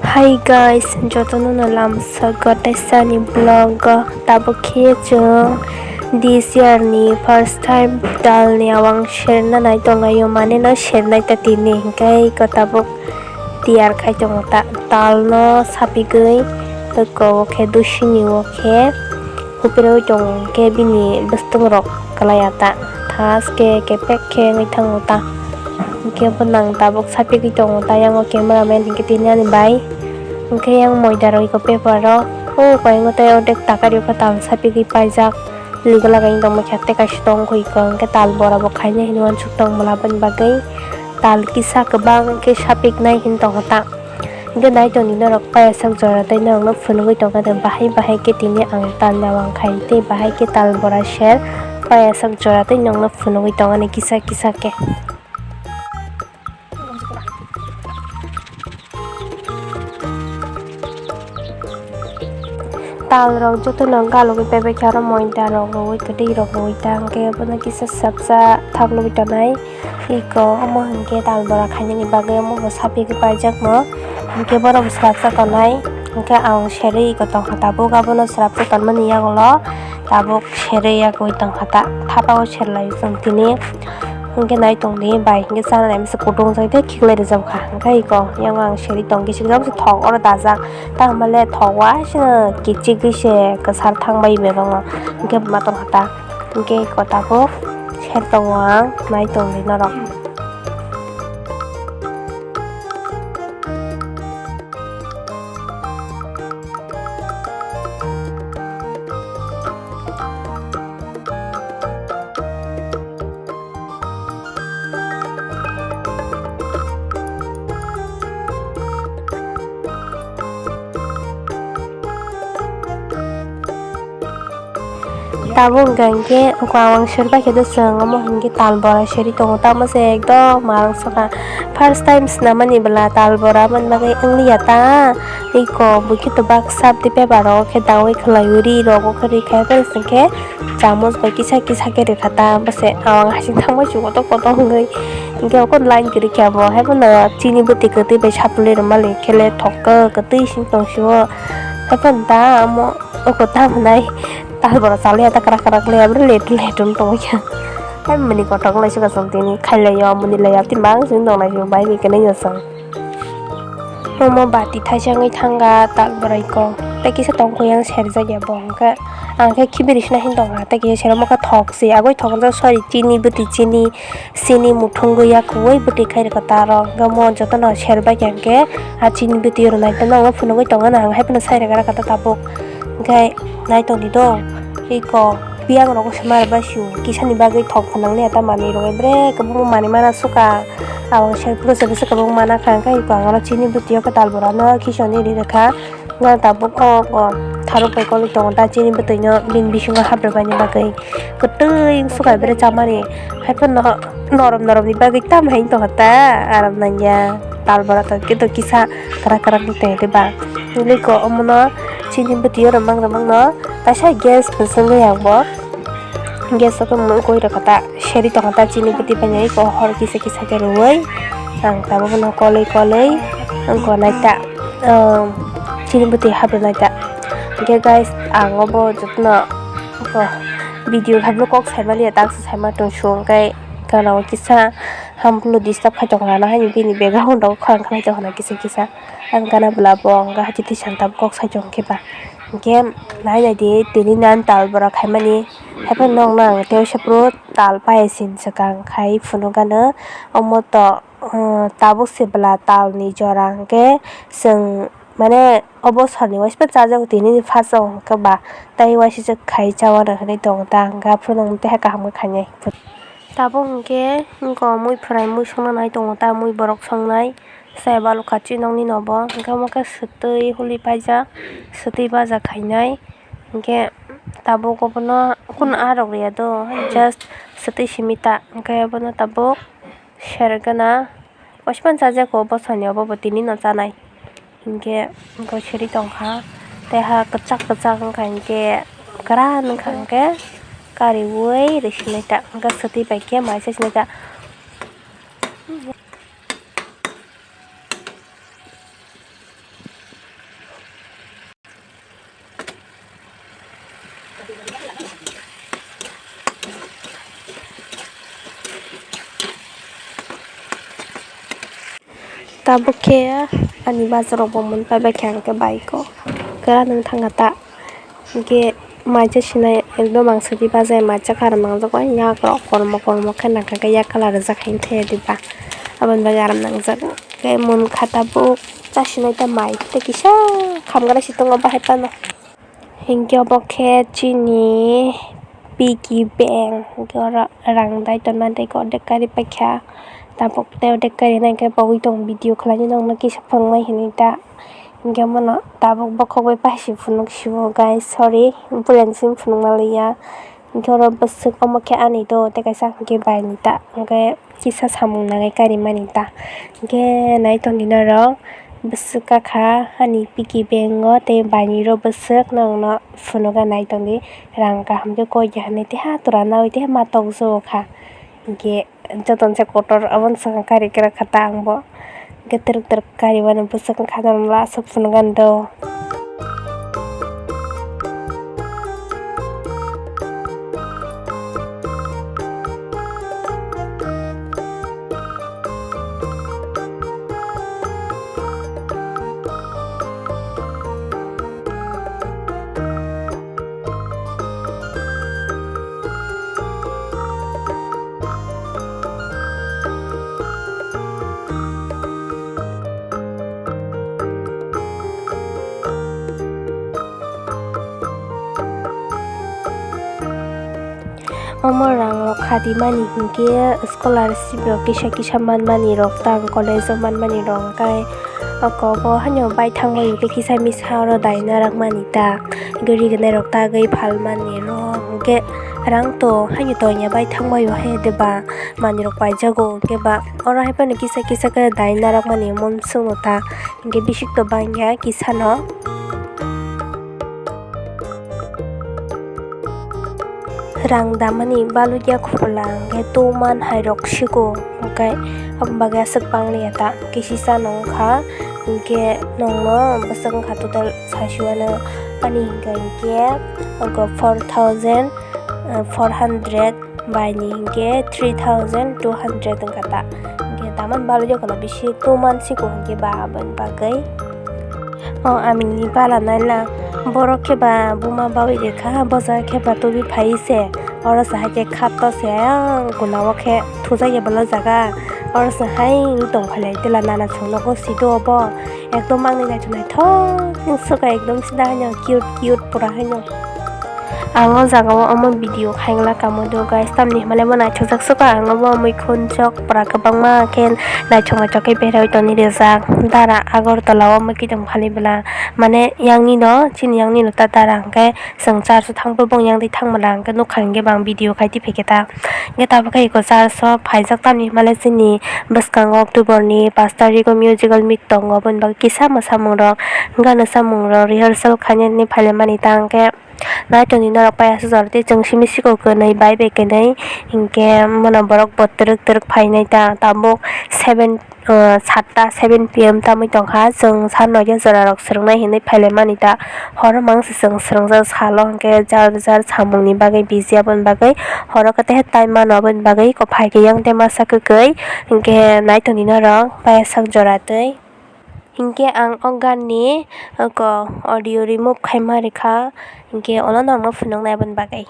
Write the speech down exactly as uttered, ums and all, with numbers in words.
Hi guys, jotono no lamsok gotesani vlog o. Tabuk khe chwng this year ni first time tal ni awang serna nai tonglaio, mane no sernai ta tini, hinkhe iko tabuk tiyar khai tongo ta, tal no sapigwi, iko o khe dusini o khe hupirwi tongo, hinkhe bini bwstung rok kwlai ya ta, thas khe kepek khe wngwi thango ta. Hinkhe bo nang tabuk sapigwi tongo ta, yang o camera man hinkhe tini ani bai. Hinkhe yang moida rok iko paper o, o koi wngwi tei ordek taka rikha tal sapigwi paijak. Liga lagai wng tongma khe tei kaisa tongkho iko, hinkhe tal bora bo khaina hinwi uansuk tong mala aboni bagwi tal kisa kwbang khe sapiknai hinwi tongkha ta. Hinkhe nai tongdi norok payasak jora tei norokno phunugwi tongkha de, bahai bahai khe tini ang tal ni awang khai tei bahai khe tal bora ser payasak jora tei norokno phunugwi tongani kisa kisa khe. Tal rok jotono galogwi paibai khe aro moida rok rwui kwtwi rok rwui ta, hinkhe bono kisa sapsa thak nugwi tonai. Iko omo hinkhe tal bora khainani bagwi omo bo sapigwi paijakno, hinkhe borok bo swrapsa tonai. Hinkhe ang serwi iko tongkha tabuk, abono swrapsa tonmani yagulo tabuk serwi yagwi tongkha ta, thapa o serlai chwng tini. Hinkhe nai tongdi bai hinkhe chanai masa kutung jai tei khiklai rijak kha, hinkhe iko yang ang serwi tongkhe sikjak se thok oro dajak, ta hwnba le thok o asino kichigwi se kwchar thang bai bebak no, hinkhe ma tongkha ta. Hinkhe iko tabuk ser tongo ang, nai tongdi norok. Tabuk hwnkha hinkhe oko awang serbai khe do chwng, omo hinkhe tal bora serwi tongo, tamo se ekdom marang sokha. First time swnamani bwla tal bora aboni bagwi wngliya ta. Iko bwkhe to baksa tei paper rok khe daui khwlaiwi ri rogo khe ri khai, aboni sengkhe chamus bai kisa kisa khe rikha ta. Bose awang hasing thangbai se kotor kotor wngwi hinkhe oko line kwrwi khe abo, haiphano chini bwtwi kwtwi bai sapulwi rwmani khe le thok kwtwi se tong sio. Haiphano ta omo. Oko ta hwnai tal bora chalwi ya ta kwrak kwrak le aboni letu letu wng tongwi kha. Hai mani kotor wng lai se kosom tini khai lai o mani lai ya tini bang chwng tong lai se bai bai khe nai ya chwng. Omo bati thaisa wngwi thanga tal bora iko tei kisa tong kho yang serjak ya bo hwnkhe ang khe khibiri sina hin tong kha tei kisa sero mokha thok se agoi thok jang sorry chini bwtwi chini. Chini muthungwi ya kuwi bwtwi khai rwkha ta aro hwnkhe omo jotono serbai kha hwnkhe a chini bwtwi rwnai phano phunugwi tongo na ang hai phano sai rwkha ta tabuk hwnkhe nai tongdi do iko biyang rogo se ma rwbai sio kisani bagwi thok phwnang le ta manwi rwgwi bre kwbangma manwi mana suka abo se pusa bwswk kwbangma mana kha hwnkhe iko ang oro chini bwtwi o kwtal borano kisa nwi ri rwkha. Nga tabuk o, o tharuk bai kolwi tongo ta chini bwtwi no bini bisingo hap rwbaini bagwi kwtwi wngsuka bere chamani haiphano norom norom ni bagwi tamo hai wngtongkha ta aram nangya tal bora tongkhe to kisa kwrak kwrak wngtongya de ba hwnwi ko omono chini bwtwi o rwmang rwmang no kaisa gas kwchwngwi ang bo gas o khe mungwi rwkha ta. Seri tongo ta chini bwtwi painai eko hor kisa kisa khe rwui ang tabuk no kolwi kolwi wngkha nai ta chini bwtwi hap rwnai ta. Hwnkhe guys ang obo jotono video khaimano kok saimaliya taksa saima tong su hwnkhe gana o kisa hamphru disturb khai tongkha na haini bini background rok khorang khlai tongkha na kisa kisa ang gana bwla bo ang hati twi santa kok sai tongkhe ba hwnkhe nai naidi tini nan tal bora khaimani. Haiphano nokno ang teisa phuru tal paiya sini swkang khai phunuk gana omo to tabuk se bwla tal ni jora hwnkhe chwng mane o bosor ni uaisa chajago tini ni first o hwnkhe ba tei uaisukhe khai cha uanw hinwi tongo ta hwnkhe aphuru nwng tei hai kaham khe khainai. Tabuk hwnkhe wngkha mui phwrai mui songna nai tongo ta mui borok songnai. Sai balukha chini nokni no bo hwnkhe omo khe swtwi holi paijak swtwi baja khainai hwnkhe tabuk obono kunu ah rok riya do just swtwi simi ta hwnkhe obono tabuk sergana oispan chajakgo bosoni obo bo tini no chanai hwnkhe siri tongkha tei ha kwchak kwchak wngkha hwnkhe kwran wngkha hwnkhe kariui rwsinai ta hwnkhe swtwi bai khe mai se sinai ta. Tabuk khe ani bazar rok bo mun pai bai khe ang khe bike o kwrak nang thang kha ta. Hwnkhe maisa sinai ekdom ang swtwi bajai maisa karon nangjak bai yak rok kormo kormo khe nang kha khe yak kalar rijak hai thaya diba aboni bagwi aram nangjak. Hwnkhe mun kha tabuk cha sinai ta mai tei kisa khamgra si tongo bahai phano. Hinkhe obo khe chini piggy bank, hinkhe oro rang dai tonma tei ordek kari paikha, tabuk tei ordek kari nai khe pogwi tongo, video khlainai nokno kisa phunuknai hinwi ta. Hinkhe bono tabuk bokhok bai paisi phunuk sio guys, sorry, buphang simi phunukna liya. Hinkhe oro bwswk omo khe ani do tei kaisa hinkhe bai ni ta, hinkhe kisa samung nangnai karimani ta. Hinkhe nai tongdi norok, bwswk kakha ani piggy bank o tei baini rok bwswk norokno phunugo nai tongdi, rang kaham khe koi ya hinwi tei ha tora naui tei ma tokjagokha. Hinkhe jotono se kotor aboni swkang kari kwrwkha ta ang bo. Hwnkhe twrwk twrwk kari mani bwswk wngkha norokno aswk phunukgani do. Omo rang rok khadi mani hinkhe scholarship rok kisa kisa manmani rok tang college o manmani rok hwnkhe oko bo haino bai thangmani tei kisa misa oro dai narakmani ta gari ganai rok tagwi phalmani rok hwnkhe rang to haino toya bai thangmani o hai de ba manwi rok paijago hwnkhe ba oro hai phano kisa kisa khe dai narakmani monsong no ta hwnkhe bisik to bangya kisa no. Rang damani balukya khupla hwnkhe two man hai rok siko hwnkhe aboni bagwi aswk banglia ta kisi chano wngkha hwnkhe nongno bwswk wngkha total saisuano ani hwnkhe hwnkhe four thousand four hundred bai ni hwnkhe three thousand two hundred wngkha ta hwnkhe damani balukya khwna bisi two man siko hwnkhe ba aboni bagwi. O amini bala naila borok khe ba buma bawi rwkha, bwsa khe ba tubui phai se, oro se hai khe khato se ayang guna o khe thujak ya bwla jaga, oro se hai wng tong phailai tela nana chwng nogo sidi obo, ekdom mangni naithok naithok wng swkha, ekdom sida haino cute cute pura haino. Ang o jaga o omo video khaina kamo do guys, tamni hwnmale bo naithokjak swkha, ang obo muikhunjak pura kwbangma khe naithok naithok khe berai toni rijak. Dara Agartala o omo khe tong phali bwla, mane yang ni no, chini yang ni no ta dara hwnkhe chwng church o thang phuru bo yang twi thang bwla hwnkhe nukha hwnkhe bo ang video khai twi phaikhe ta. Hwnkhe tabuk khe eko church o phaijak tamni hwnmale chini bwskango October ni pash tarikh o musical meet tongo, aboni bagwi kisa mwsamung rok, gana samung rok rehearsal khainani phailaimani ta hwnkhe. Nai tongdi norok pai aswk jora tei chwng simi siko kwnwi bai bai kwnwi hinkhe bono borok bo twrwk twrwk phainai ta tabuk seven, ah, satta seven P M tamwi tongkha, chwng sa noya jora rok swrwngnai hinwi phailaimani ta horo mangsa chwng swrwngjak salo hinkhe jar jar samungni bagwi busy aboni bagwi horo kwthai time mano aboni bagwi phaikhe yang tei masa kwkwi hinkhe nai tongdi norok pai aswk jora twi. Hinkhe ang o ganni oko audio remove khaima rikha, hinkhe ono norokno phunuknai aboni bagwi.